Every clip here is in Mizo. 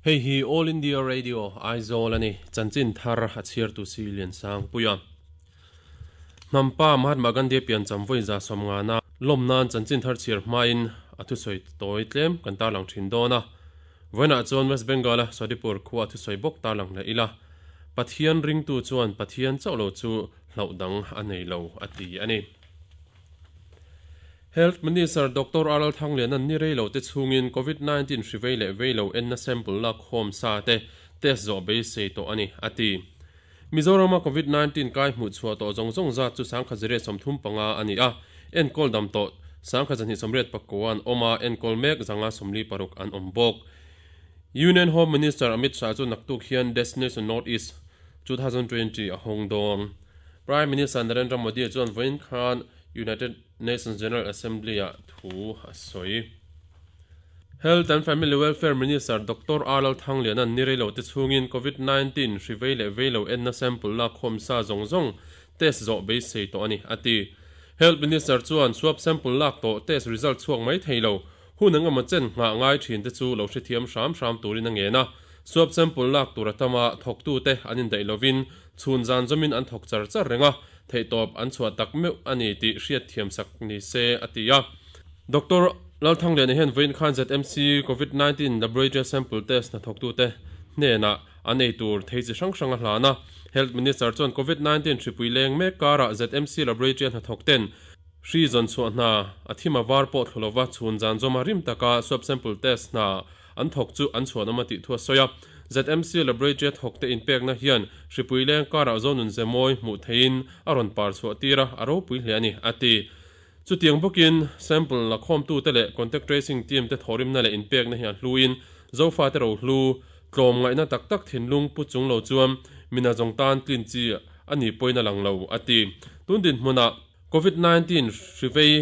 Hei hi All India Radio, Aizawl a ni. Chanchin thar a chhiartu si Liansangpuia. Hnampa Mahatma Gandhi piancham vawi 150na lawm nan chanchin thar chhiar hmain a thusawi tawi tlem kan tarlang thin dawn a. Vawiinah chuan West Bengal-a Sodipur khua a thusawi bawk tarlang leh ila. Pathian ringtu chuan Pathian chauh lo chu hlauh dang a nei lo a ti a ni. Health Minister Doctor Aral Thangliana'n ni rei lo te chhungin Covid 19 hri vei leh vei lo enna sample lak khawm sa te test zawh beisei tawh a ni, a ti. Mizorama Covid 19 kai hmuh chhuah tawh zawng zawng zat chu 1135 a ni a, enkawl dam tawh 1289 an awm a, enkawl mek 146 an awm bawk. Union Home Minister Amit Shah chu naktuk hian Destination North East 2020 a hawng dawn. Prime Minister Narendra Modi chuan vawiin khan United Nations General Assembly-ah thu a sawi. Health and Family Welfare Minister Doctor R Lalthangliana'n ni reilo te chhungin Covid 19 hri vei leh vei lo enna sample lak khawm sa zawng zawng test zawh beisei tawh a ni, a ti. Health Minister chuan swab sample lak tawh test result chhuak mai thei lo, hun eng emaw chen nghah ngai thin te chu lo hrethiam hram hram turin a ngen a. Swab sample lak tur a tam a, thawktute an indaih lovin chhun zan zawmin an thawk char char reng a, theihtawp an chhuah tak meuh a ni tih hriatthiam sak ni se, a ti a. Doctor Lalthangliana hian vawiin khan ZMC Covid 19 Laboratory Sample Test hnathawktute hnenah an ei tur thei chi hrang hrang a hlan a. Health Minister chuan Covid 19 hripui leng mek karah ZMC Laboratory hnathawkten hri zawn chhuah hna a thim a var pawh thlu lova chhun zan zawma rim taka swab sample test hna an thawk chu an chhuanawm a tih thu a sawi a. ZMC Laboratory a thawkte inpekna hian hripui leng karah Zonun Zemawi hmuh theihin a rawn par chhuah tir a, a ropui hle a ni, a ti. Chutiang bawkin sample la khawmtute leh contact tracing team te thawhrimna leh inpekna hi a hluin Zofate rohlu tlawm ngaihna tak tak thinlung pu chung lo chuan mina zawng tan tlin chi a ni pawhin a lang lo, a ti. Tun dinhmunah Covid 19 hri vei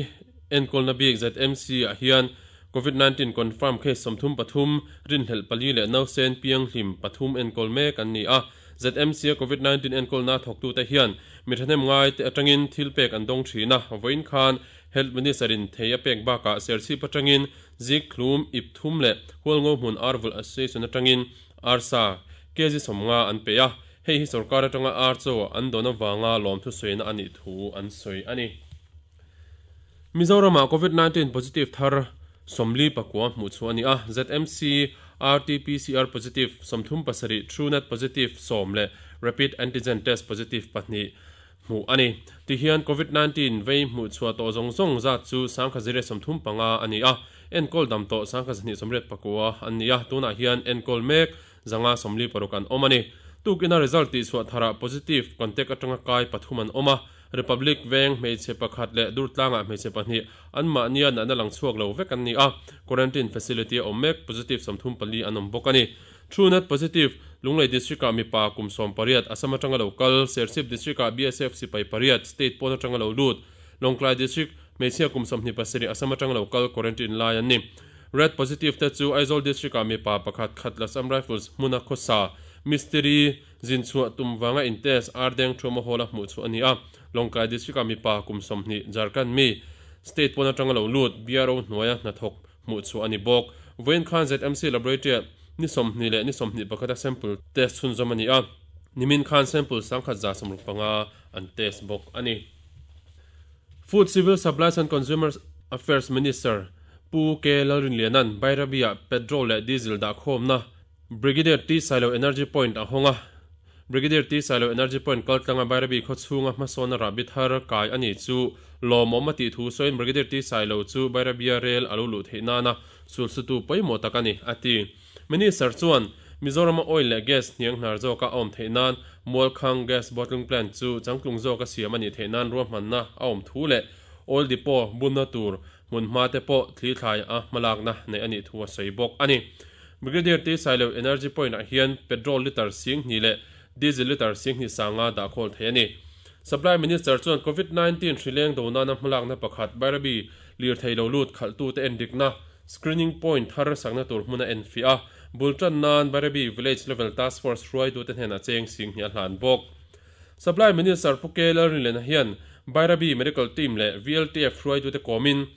enkawlna bik ZMC ah hian Covid 19 confirm case 33, rinhlelh pali leh nausen pianghlim pathum enkawl mek an ni a. ZMC a Covid 19 enkawlna thawktute hian mi thahnem ngai te atangin thil pek an dawng thin a, vawiin khan Health Minister in thei a pek bakah Serchhip atangin Zikhlum, Ip thum leh Hualngo hmun Arvul Association atangin Arsa kg 50 an pe a. Hei hi sorkar atanga ar chaw an dawn avanga lawmthu sawiina a nih thu an sawi a ni. Mizoramah Covid 19 positive thar 49 hmuh chhuah a ni a, ZMC RT-PCR positive 37, TrueNat positive sawm leh Rapid Antigen Test positive pahnih hmuh a ni. Tihian Covid 19 vei hmuh chhuah tawh zawng zawng zat chu 1035 a ni a, enkawl dam tawh 1289 an ni a, tunah hian enkawl mek 146 an awm a ni. Tukina result tihchhuah tharah positive contact atanga kai pathum an awm a, Republic Veng hmeichhe pakhat leh Durtlangah hmeichhe pahnih anmahnia natna lang chhuak lo vek an ni a, quarantine facility a awm mek, positive 34 an awm bawk a ni. Truenat positive, Lunglei District-ah mipa kum 18, Assam atanga lo kal, Serchhip District-ah BSF sipai pariat, state pawn atanga lo lut, Lawngtlai District, hmeichhia kum 27, Assam atanga lo kal, quarantine lai an ni. Red positive te chu Aizawl District-ah mipa pakhat Khatla Assam Rifles hmuna khawsa, Mistiri, zin chhuah tum vanga in test Ardeng Thuama Hall-a hmuh chhuah a ni a. Lawngtlai District-ah mipa kum 20, Jharkhand mi, state pawn atanga lo lut, BRO hnuaia hnathawk hmuh chhuah a ni bawk. Vawiin khan ZMC Laboratory-ah ni 20 leh ni 21 a sample test chhunzawm a ni a, nimin khan sample 1165 an test bawk a ni. Food, Civil Supplies and Consumer Affairs Minister Pu K Lalrinliana'n Bairabi-ah petrol leh diesel dahkhawmna Brigadier T Sailo Energy Point a hawng a. Brigadier T Sailo Energy Point kaltlanga Bairabi khaw chhunga hmasawnna rahbi thar kai a ni chu lawmawm a tih thu sawiin Brigadier T Sailo chu Bairabia rel a lo luh theih nana sulsutu pawimawh tak a ni, a ti. Minister chuan Mizorama oil leh gas hniang hnar zawka a awm theih nan Mualkhang Gas Bottling Plant chu changtlung zawka siam a nih theih nan ruahmanna a awm thu leh oil depot bunna tur hmunhma te pawh thli thlai a hmalakna neih a nih thu a sawi bawk a ni. Brigadier T Sailo Energy Point ah hian petrol litre 2000 leh diesel litre 20 sanga dah khawl theih a ni. Supply Minister chuan Covid 19 hri leng do nana hmalakna pakhat Bairabi lirthei lo lut khalhtute endikna screening point thar sakna tur hmun a enfiah a, bul tan nan Bairabi Village Level Task Force hruaitute hnenah cheng 20 a hlan bawk. Supply Minister Pu K Lalrinlena hian Bairabi Medical Team leh VLTF hruaitute kawmin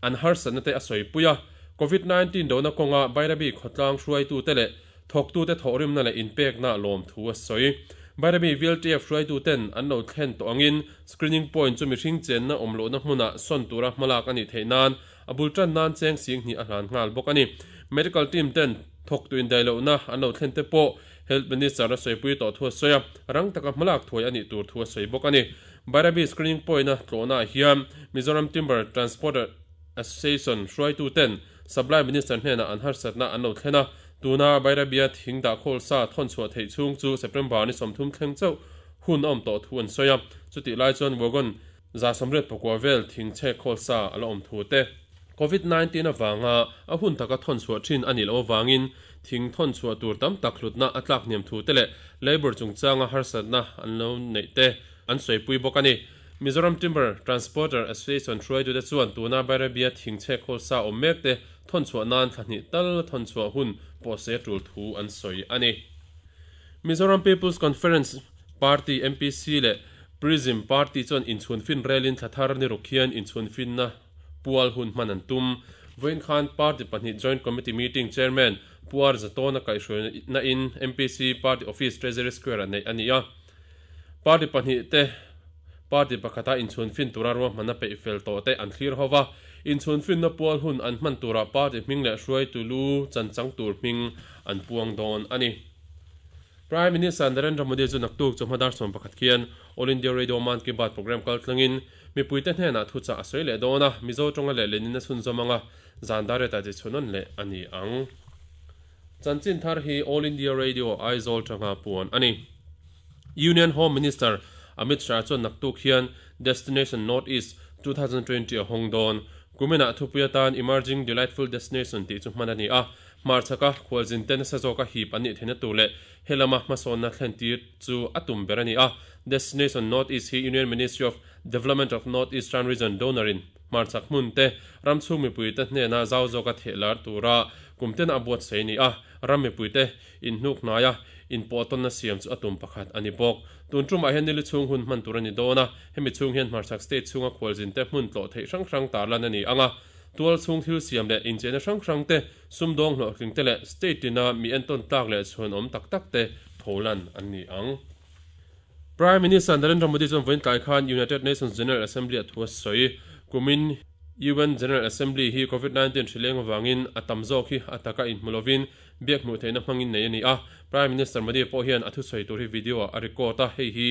an harsatna te a sawipui a, Covid 19 dona kawnga Bairabi khawtlang hruaitute leh Thawktute thawhrimna leh inpekna lawmthu a sawi. Bairabi VLTF hruaituten an lo thlen tawh angin screening point chu mihring chenna awm lohna hmunah sawn tura hmalak a nih theih nan a bul tan nan cheng sing hnih a hlan nghal bawk a ni. Medical team ten thawktu indaih lohna an lo thlen te pawh Health Minister a sawipui tawh thu a sawi a, rang taka hmalak thuai a nih tur thu a sawi bawk a ni. Bairabi screening point-a tlawhnaah hian Mizoram Timber Transporter Association hruaituten Supply Minister hnenah an harsatna an lo thlen a, tuna Bairabia thing dah khawl sa thawn chhuah theih chhung chu September ni 30 thleng chauh hun a awm tawh thu an sawi a, chutih lai chuan wagon 184 vel thing chhek khawl sa a la awm thu te. Covid 19 avanga a hun taka thawn chhuah thin a nih loh avangin thing thawn chhuah tur tam tak hlutna a tlak hniam thu te leh labour chungchanga harsatna an lo neih te an sawipui bawk a ni. Mizoram Timber Transporter Association hruaitute chuan tuna Bairabia thingchhe khawlsa awm mek te thawn chhuah nan thla hnih tal thawn chhuah hun pawh se tul thu an sawi a ni. Mizoram People's Conference Party, MPC, leh Prism Party chuan inchhunfin relin thla thar ni ruk hian inchhunfinna pual hun hman an tum. Vawiin khan party pahnih Joint Committee Meeting Chairman Pu R Zatawna kaihhruaina in MPC Party Office Treasury Square-ah neih a ni a. Party pahnih te party pakhata inchhunfin tura ruahmanna peih fel tawh te an thlir ho va, inchhunfinna pual hun an hman turah party hming leh hruaitu lu chanchang tur hming an puang dawn a ni. Prime Minister Narendra Modi chu naktuk chawhma dar 11 khian All India Radio Mann Ki Baat programme kal tlangin mipuite hnenah thuchah a sawi leh dawn a, Mizo tawnga leh lenin a chhunzawm ang a, zan dar retah chi chhunawn leh a ni ang. Chanchin thar hi All India Radio Aizawl tanga puan a ni. Union Home Minister Amit Shah chuan naktuk hian Destination North East 2020 a hawng dawn. Kuminah thupui atan Emerging Delightful Destination tih chu hman a ni a, hmarchhaka khualzin te nasa zawka hip an nih theihna tur leh helama hmasawnna thlen tir chu a tum ber a ni a. Destination North East hi Union Ministry of Development of North Eastern Region donor in hmarchhak hmun te ram chhung mipui te hnena zau zawka theh lar tura kum tena a buatsaih a ni a, ram mipui te inhnuk hnaia inpawhtawnna siam chu a tum pakhat a ni bawk. Tun tumah hian nili chhung hun hman tur a ni dawn a, hemi chhung hian hmarchhak state chhunga khualzin te hmun tlawh theih hrang hrang tarlan a ni ang a, tual chhung thil siam leh incheina hrang hrang te, sumdawng hlawhtling te leh state tina mi entawn tlak leh chhuanawm tak tak te pholan an ni ang. Prime Minister Narendra Modi chuan vawiin tlai khan United Nations General Assembly-ah thu a sawi. Kumin UN General Assembly hi Covid 19 hri leng avangin a tam zawk hi a taka inhmu lovin biak hmuh theihna hmangin nei a ni a. Prime Minister Modi pawh hian a thusawi tur hi video-ah a record a, hei hi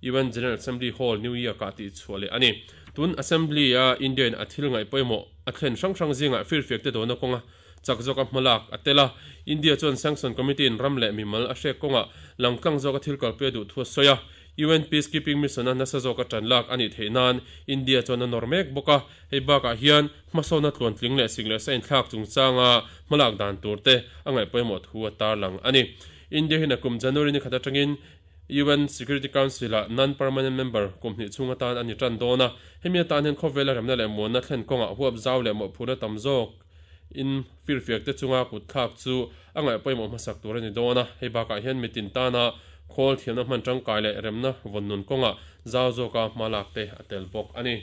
UN General Assembly Hall, New York-ah tihchhuah leh a ni. Tun Assembly-a India-in a thil ngaih pawimawh a thlen hrang hrang zingah firfiak te dawhna kawnga chak zawka hmalak a tel a. India chuan Sanction Committee-in ram leh mimal a hrek kawngah langtlang zawka thil kalpui a duh thu a sawi a. UN Peacekeeping Mission-a nasa zawka tan lak a nih theih nan India chuan a nawr mek bawk a. Hei bakah hian hmasawnna tluantling leh sik leh sa inthlak chungchanga hmalak dan tur te a ngaih pawimawh thu a tarlang a ni. India hian a kum January ni khat atangin UN Security Council-ah non-permanent member kum hnih chhung atan a ni tan dawn a. Hemi atan hian khawvela remna leh muanna thlen kawngah huap zau leh mawhphurhna tam zawk in firfiak te chunga kut thlak chu a ngaih pawimawh hmasak tur a ni dawn a, hei bakah hian mitin tana khawl thiamna hman tangkai leh remna vawn nun kawngah zau zawka hma lak te a tel bawk a ni.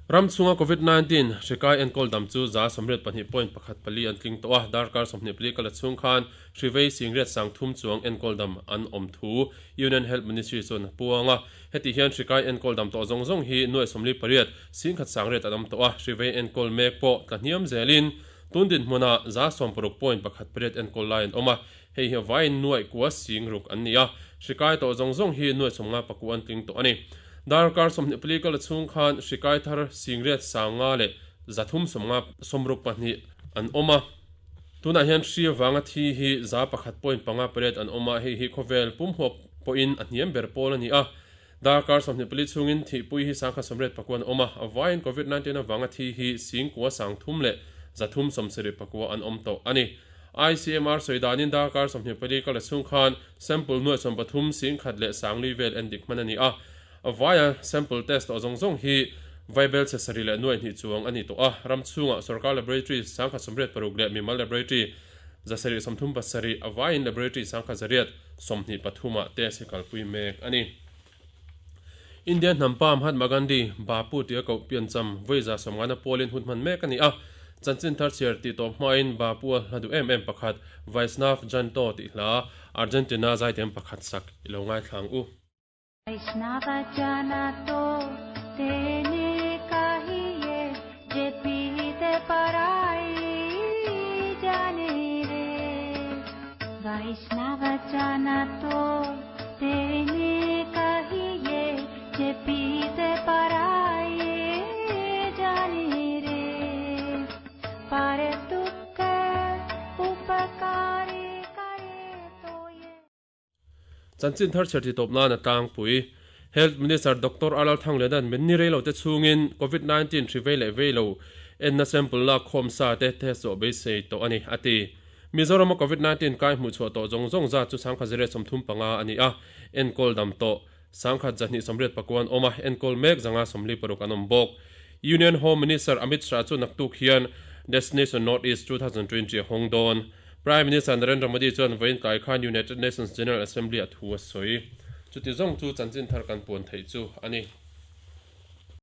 Ram chhunga Covid 19 hri kai enkawl dam chu 82.14 an tling tawh a, darkar 24 kal a chhung khan hri vei singriat sangthum chuang enkawl dam an awm thu Union Health Ministry chuan a puang a. Heti hian hri kai enkawl dam tawh zawng zawng hi nuai 48, singkhat sangriat an awm tawh a, hri vei enkawl mek pawh tla hniam zelin tun dinhmunah 60.18 enkawl lai an awm a, hei hi vaiin nuai kua sing ruk an ni a, hri kai tawh zawng zawng hi nuai 59 an tling tawh a ni. Darkar 24 kal a chhung khan hri kai thar singriat sanga leh 362 an awm a. Tunah hian hri avanga thi hi 101.5 pariat an awm a, hei hi khawvel pumhuap pawhin a hniam ber pawl a ni a. Darkar 24 chhungin thihpui hi 189 an awm a, a vaiin Covid 19 avanga thi hi singkua sangthum leh 374 an awm tawh a ni. ICMR sawi danin darkar 24 kal a chhung khan sample nuai 13 singkhat leh sangli vel endik hman a ni a. A vaia sample test tawh zawng zawng hi vaibel chhe sarih leh nuai hnih chuang a ni tawh a, ram chhungah sorkar laboratory 186 leh mimal laboratory 737, a vaiin laboratory 1123 ah test hi kalpui mek a ni. India hnam pa Mahatma Gandhi, Bapu tia koh piancham vawi 150 pawlin hun hman mek a ni a. Chanchin thar chhiar tih tawp hmain Bapua hla duh em em pakhat Vaisnav Janto tih hla Argentina zaithiam pakhat sak i lo ngaithla ang u. Vaishnava Janato tene kahiye je pite parai jane re Vaishnava Janato tene kahiye je pite parai jane re Pare dukh upakare kare toye Chanchin thar chhiar titawp nan a tlangpui. Health Minister Doctor Arlal Thanglena'n min ni rei lote chhungin Covid 19 hri vei leh vei lo enna sample lak khawm sa te test zawh beisei tawh a ni, a ti. Mizorama Covid 19 kai hmuhchhuah tawh zawng zawng zat chu 1035 a ni a, enkawl dam tawh 1229 an awm a, enkawl mek 146 an awm bawk. Union Home Minister Amit Shah chu naktuk hian Destination North East 2020 a hawng dawn. Prime Minister Narendra Modi chuan vawiin tlai khan United Nations General Assembly-ah thu a sawi. Chuti zawng chu chanchin thar kan puan theih chu a ni.